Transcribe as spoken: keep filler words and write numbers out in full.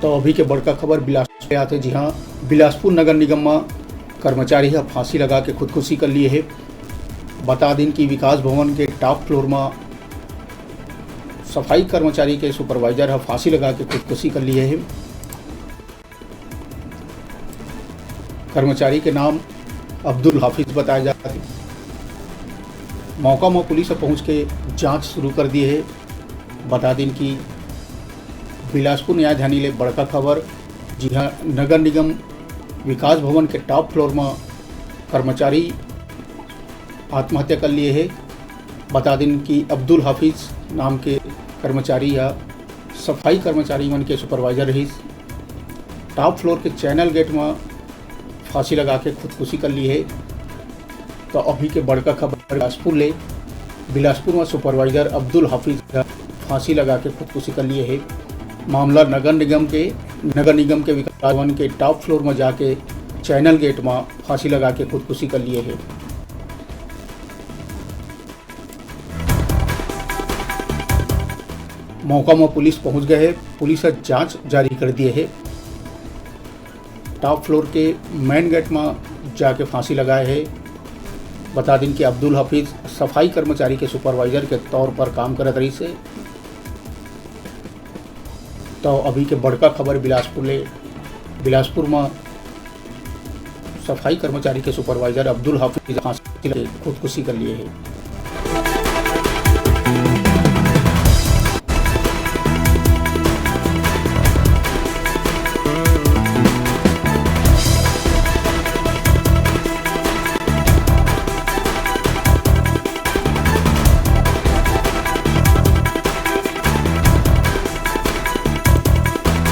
तो अभी के बड़का खबर बिलासपुर से आथे, जी हाँ, बिलासपुर नगर निगम म कर्मचारी ह फांसी लगा के खुदकुशी कर लिए हे। बता दिन कि विकास भवन के टॉप फ्लोर म सफाई कर्मचारी के सुपरवाइजर ह फांसी लगा के खुदकुशी कर लिए हे। कर्मचारी के नाम अब्दुल हाफिज बताए जात हे। मौका म पुलिस ह पहुंच के जांच शुरू कर दिए हे। बता दिन कि बिलासपुर न्यायध्यानी ले बड़का खबर, जी हाँ, नगर निगम विकास भवन के टॉप फ्लोर म कर्मचारी आत्महत्या कर लिए हे। बता दिन कि अब्दुल हाफिज नाम के कर्मचारी ह सफाई कर्मचारी मन के सुपरवाइजर रहिस। टॉप फ्लोर के चैनल गेट म फांसी लगा के खुदकुशी कर लिए हे। तो अभी के बड़का खबर बिलासपुर ले, बिलासपुर म सुपरवाइजर अब्दुल हाफिज ह फांसी लगा के खुदकुशी कर लिए हे। मामला नगर निगम के, नगर निगम के विकास भवन के टॉप फ्लोर म जाके चैनल गेट म फांसी लगा के खुदकुशी कर लिए हे। मौका म पुलिस पहुंच गए हे। पुलिस ह जांच जारी कर दिए हे। टॉप फ्लोर के मेन गेट म जाके फांसी लगाए हे। बता दिन कि अब्दुल हाफिज सफाई कर्मचारी के सुपरवाइजर के तौर पर काम करत रहिस हे। तो अभी के बड़का खबर बिलासपुर ले, बिलासपुर म सफाई कर्मचारी के सुपरवाइजर अब्दुल हाफिज फांसी लगा के खुदकुशी कर लिए हे।